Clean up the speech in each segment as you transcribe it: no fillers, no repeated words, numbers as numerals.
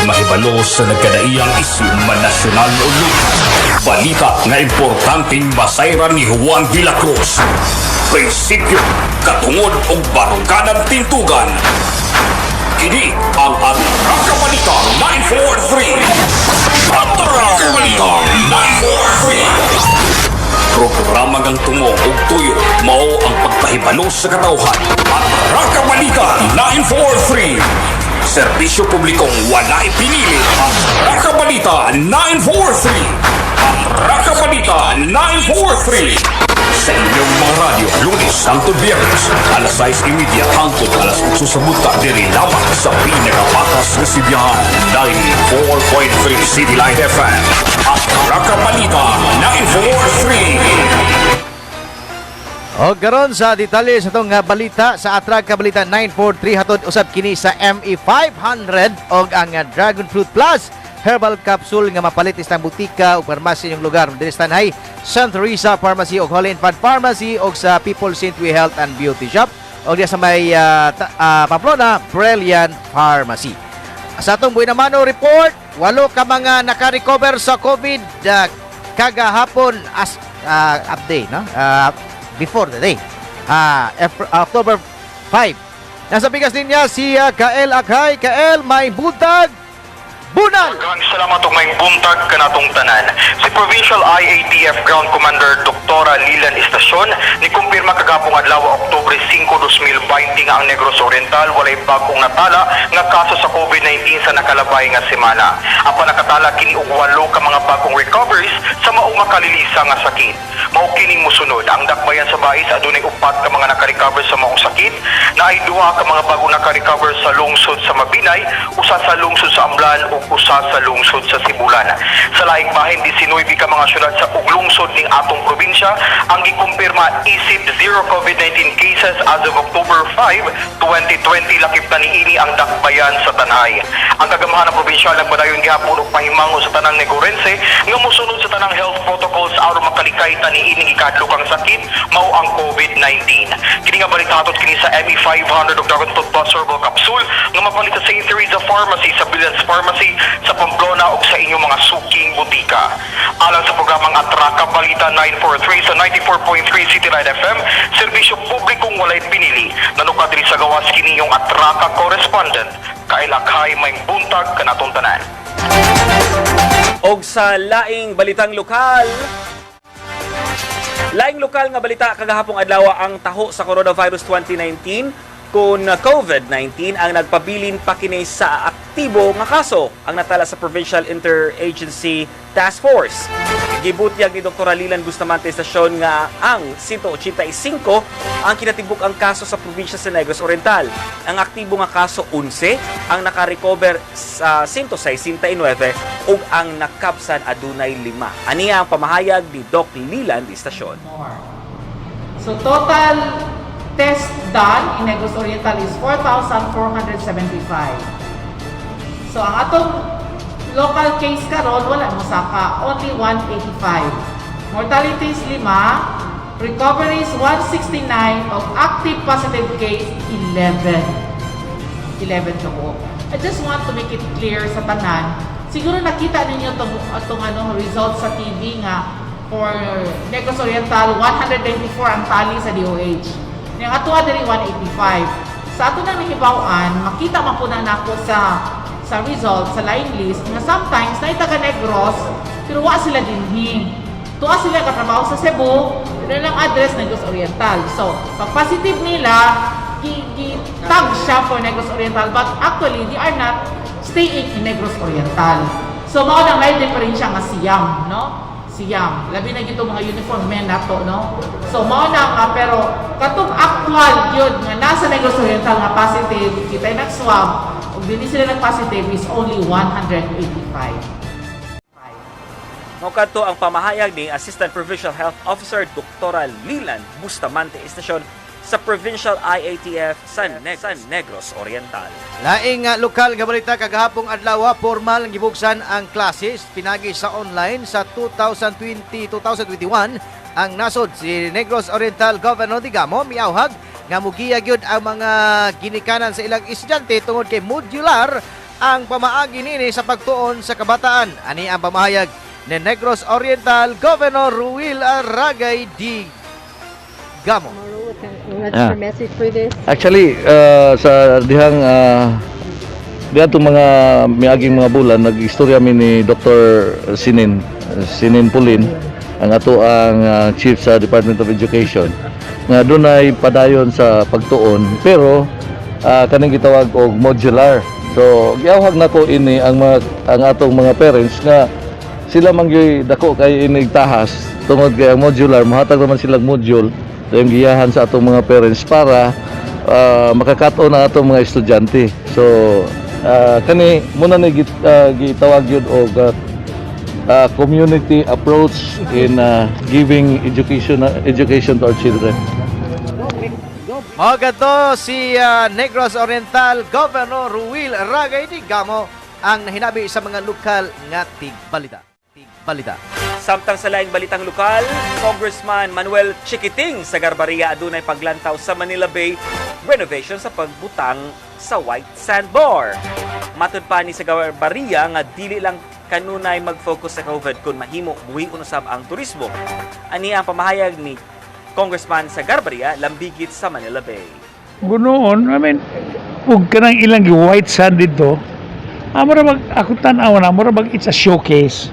Mahibalo sa nagkadaiyang isyu, man nasyonal o lokal. Balita nga importanteng masayran ni Juan de la Cruz. Prinsipyo, katungod ug baruganan tintugan. Kini ang Atraka Balita 943. Atraka Balita 943. Programa ngang tungo ug tuyo mao ang pagpahibalo sa katawhan. Atraka Balita 943. Serbisyo publikong walay pinili. Atraka Balita 943. Atraka Balita 943. Sa inyong mga radyo, Lunes hangtod Biyernes, alas 6:30 hangtod alas 8 sa buntag, diri lamang sa pinakapatas nga sidyahan, 94.3 City Light FM. Atraka Balita 943. O karon sa detalye sa itong balita sa Atraka Balita 943, hatod usab kini sa ME 500 og ang Dragon Fruit Plus Herbal Capsule nga mapalit sa butika ug parmasya inyong lugar. Diri sa Tanay, St. Teresa Pharmacy ug Holy Infant Pharmacy ug sa People's Sintwe Health and Beauty Shop ug diya sa may Pamplona, Brilliant Pharmacy. Sa atong Buenamano report, walo ka mga naka-recover sa COVID kagahapon as update, no? Before the day. October 5. Nasa bigas linya si Kael Akhay. Kael, may buntag. Bunal! Daghang salamat ug maayong buntag kanatong tanan. Si Provincial IATF Ground Commander Dr. Lilan Estacion ni kumpirma kagahapong adlaw, Oktubre 5, 2020 nga ang Negros Oriental walay bag-ong natala nga kaso sa COVID-19 sa nakalabay nga semana. Apan nakatala kini og walo ka mga bag-ong recoveries sa maong makalilisa nga sakit. Mao kining musunod: ang Dakbayan sa Bais adunay upat ka mga naka-recover sa maong sakit, naay duha ka mga bag-ong naka-recover sa lungsod sa Mabinay, usa sa lungsod sa Amlan ug usa sa lungsod sa Sibulan. Sa laing bahin, 19 ka mga syudad sa ug lungsod ning atong probinsya ang gikumpirma isip zero COVID-19 cases as of October 5, 2020, lakip na niini ang Dakbayan sa Tanay. Ang kagamhanan probinsiyal nagpadayon gihapon og pahimango sa tanang Negorense nga mosunod sa tanang health protocols aron makalikay ta niining gikahadlokang sakit, mao ang COVID-19. Kini nga balita hatod kini sa ME 500 ug Dragon Fruit Plus Herbal Capsule nga mapalit sa St. Teresa Pharmacy, sa Brilliance Pharmacy, sa Pamplona ug sa inyong mga suking butika. Alang sa programang Atraka Balita 943 sa 94.3 City Light FM, serbisyo publikong walay pinili. Nanuka diri sa gawas, kini inyong Atraka correspondent, Kael Akhay. Maayong buntag kanatong tanan. Og sa laing balitang lokal, laing lokal nga balita, kagahapong adlaw ang taho sa coronavirus 2019 kung COVID-19 ang nagpabilin pa kini sa aktibo nga kaso ang natala sa Provincial Interagency Task Force. Gibutyag ni Dr. Lilan Bustamante Estasyon nga ang 185 ang kinatibuk ang kaso sa probinsya sa Negros Oriental. Ang aktibo nga kaso 11, ang naka-recover sa 169 ug ang nakabsan adunay 5. Aniya ang pamahayag ni Doc Lilan Estasyon. More. So total test done in Negros Oriental is 4,475. So ang atong local case karon wala mosaka, only 185. Mortality is 5, recoveries 169, ug active positive case 11. 11 ka buok. I just want to make it clear sa tanan. Siguro nakita ninyo tong atong ano results sa TV nga for Negros Oriental, 194 ang tally sa DOH. Yang ato diri 185. Sa ato nang nahibaw-an, makita man po na nako sa result sa line list nga sometimes na taga Negros pero wa sila dinhi. Tuwa sila katrabaho sa Cebu pero ilang address Negros Oriental. So, pag positive nila, gi-tag siya for Negros Oriental, but actually they are not staying in Negros Oriental. So mao nang may diferensya nga siyam, no? Siyam. Labi na gito mga uniform men nato, no? So mao na nga, pero katong actual yun nga nasa Negros Oriental nga positive, kita nag-swab ug dinhi sila nag-positive is only 185. Mao kadto ang pamahayag ni Assistant Provincial Health Officer Dr. Lilan Bustamante Estasyon sa Provincial IATF sa Negros Oriental. Laing lokal nga balita, kagahapong adlaw formal ang gibuksan ang classes pinagi sa online sa 2020-2021 ang nasod. Si Negros Oriental Governor Degamo miawhag nga mugiya gyud ang mga ginikanan sa ilang estudyante tungod kay modular ang pamaagi nini sa pagtuon sa kabataan. Ani ang pamahayag ni Negros Oriental Governor Ruel Ragay Degamo. What's Ah. your message for this? Actually, sa dihang diha itong mga miaging mga bulan, nag-istorya mi ni Dr. Sinin Pulin, ang ato ang chief sa Department of Education, nga dunay padayon sa pagtuon, pero kaning gitawag og modular. So, giawhag nako ini ang atong mga parents nga sila man gyoy dako kay inig tahas tungod kay ang modular mohatag naman silang module yung giyahan sa atong mga parents para makakaton ang atong mga estudyante. So kani muna ni gitawag yun og community approach in giving education education to our children. Mao gadto si Negros Oriental Governor Ruel Ragay Degamo ang nahinabi sa mga lokal nga tigbalita. Tigbalita. Samtang sa laing balitang lokal, Congressman Manuel Chiquiting Sagarbarria adunay paglantaw sa Manila Bay renovation sa pagbutang sa White Sand Bar. Matud pa ni Sagarbarria nga dili lang kanunay mag-focus sa COVID kung mahimo buhion usab ang turismo. Ani ang pamahayag ni Congressman Sagarbarria lambigit sa Manila Bay. Gunoon, I mean, ug kanang ilang gi white sand dito, amo ra bag ako tan-aw na, mura bag it's a showcase.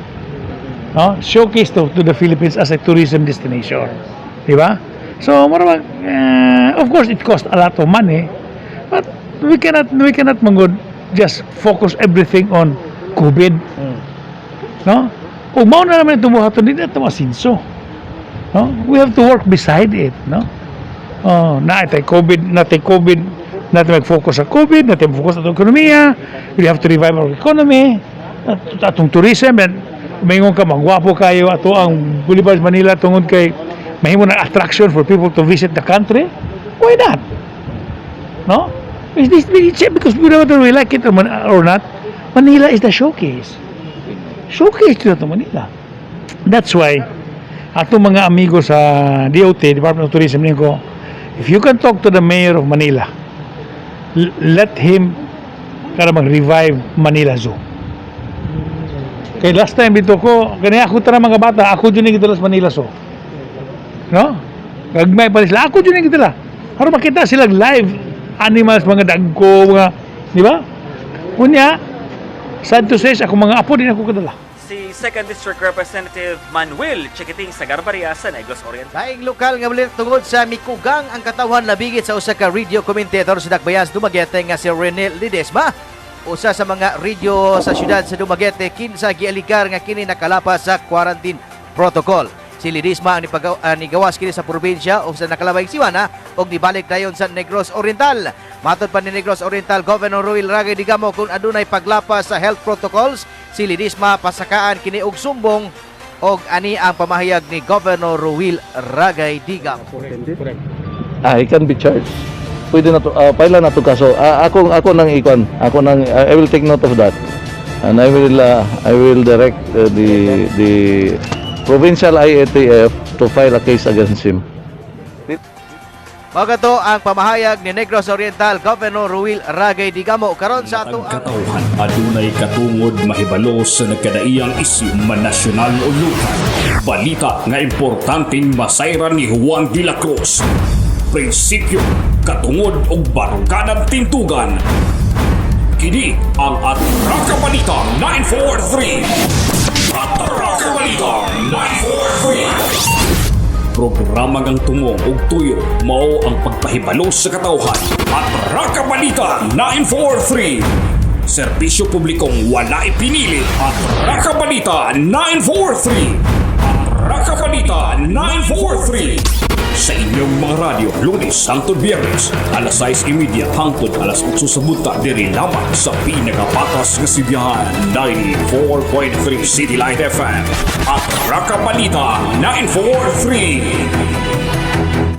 No? Showcase to the Philippines as a tourism destination. Di ba? So, mura bag, of course, it cost a lot of money, but we cannot manggod just focus everything on COVID. No? Ug mao na naman itong buhaton, di na ito masinso. No? We have to work beside it, no? Oh, na itay COVID, natay COVID, natin mag-focus sa COVID, natin mag-focus sa atong ekonomiya, we have to revive our economy, at atong tourism, and maingon ka, magwapo kayo, ato ang Boulevard Manila tungod kay mahimo na attraction for people to visit the country, why not? No? Is this, it's because whether we like it or not, Manila is the showcase. Showcase to Manila. That's why, atong mga amigo sa DOT, Department of Tourism, ko, if you can talk to the mayor of Manila, let him para mag-revive Manila Zoo. Kay last time dito ko, kani ako tara mga bata, ako jud ni gidala sa Manila Zoo. No? Gagmay pa sila, ako jud ni gidala. Para makita sila live animals, mga dagko, mga, di ba? Unya, sad to say, ako mga apo din ako kadala. Si 2nd District Representative Manuel Chiquiting Sagarbarria sa Negros Oriental. Laing lokal nga balita tungod sa mikugang ang katawhan labigit sa usa ka radio commentator sa Dakbayan sa Dumaguete nga si Rene Ledesma. Usa sa mga radio sa syudad sa Dumaguete kinsa gialigar nga kini nakalapas sa quarantine protocol. Si Ledesma ang nigawas kini sa probinsya o sa nakalabay Siwana ug nibalik dayon sa Negros Oriental. Matod pa ni Negros Oriental Governor Ruel Ragay Degamo, kung adunay paglapas sa health protocols si Ledesma, pasakaan kini og sumbong, og ani ang pamahayag ni Governor Ruel Ragay Degamo. Ah, he can be charged. Pwede na to, file na to kaso. Ah, ako nang ikon. Ako nang I will take note of that. And I will direct the provincial IATF to file a case against him. Mao to ang pamahayag ni Negros Oriental Governor Ruel Ragay Degamo karon sa ato ang Katawhan adunay katungod mahibalo sa nagkadaiyang isyu man nasyonal o lokal. Balita nga importanteng masayran ni Juan de la Cruz. Prinsipyo, katungod og baruganan tindugan. Kini ang Atraka Balita 943. Atraka Balita 943. Programa ngang tumong ug tuyo mao ang pagpahibalo sa katawhan. Atraka Balita 943. Serbisyo publikong walay pinili. Atraka Balita 943. Atraka Balita 943. Sa inyong mga radyo, Lunes hangtod Biyernes, alas 6:30 hangtod alas 8 sa buntag, diri lamang sa pinakapatas nga sibihan, 94.3 City Light FM. Atraka Balita 943.